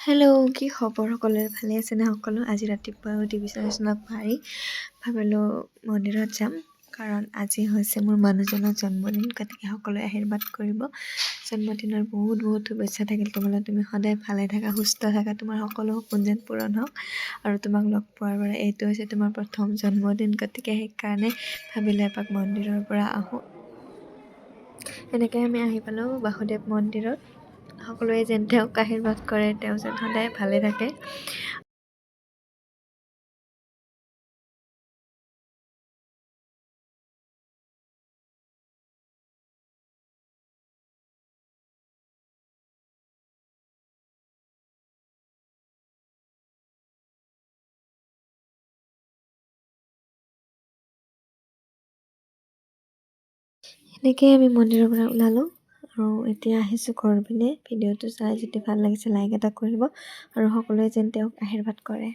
Hello', কি খবৰ সকলোৰে? ভালে আছেনে সকলো? আজি ৰাতিপুৱা উঠি বিচনা পাৰি ভাবিলোঁ মন্দিৰত যাম, কাৰণ আজি হৈছে মোৰ মানুহজনৰ জন্মদিন। গতিকে সকলোৱে আশীৰ্বাদ কৰিব। জন্মদিনৰ বহুত বহুত শুভেচ্ছা থাকিল তোমালৈ। তুমি সদায় ভালে থাকা, সুস্থ থাকা, তোমাৰ সকলো সপোন যেন পূৰণ হওক। আৰু তোমাক লগ পোৱাৰ পৰা এইটো হৈছে তোমাৰ প্ৰথম জন্মদিন, গতিকে সেইকাৰণে ভাবিলোঁ এপাক মন্দিৰৰ পৰা আহোঁ। এনেকৈ আমি আহি পালোঁ বাসুদেৱ মন্দিৰত। সকলোৱে যেন তেওঁক আশীৰ্বাদ কৰে, তেওঁ যেন সদায় ভালে থাকে। এনেকৈয়ে আমি মন্দিৰৰ পৰা ওলালোঁ আৰু এতিয়া আহিছোঁ ঘৰ পিনে। ভিডিঅ'টো চাই যদি ভাল লাগিছে, লাইক এটা কৰিব আৰু সকলোৱে যেন তেওঁক আশীৰ্বাদ কৰে।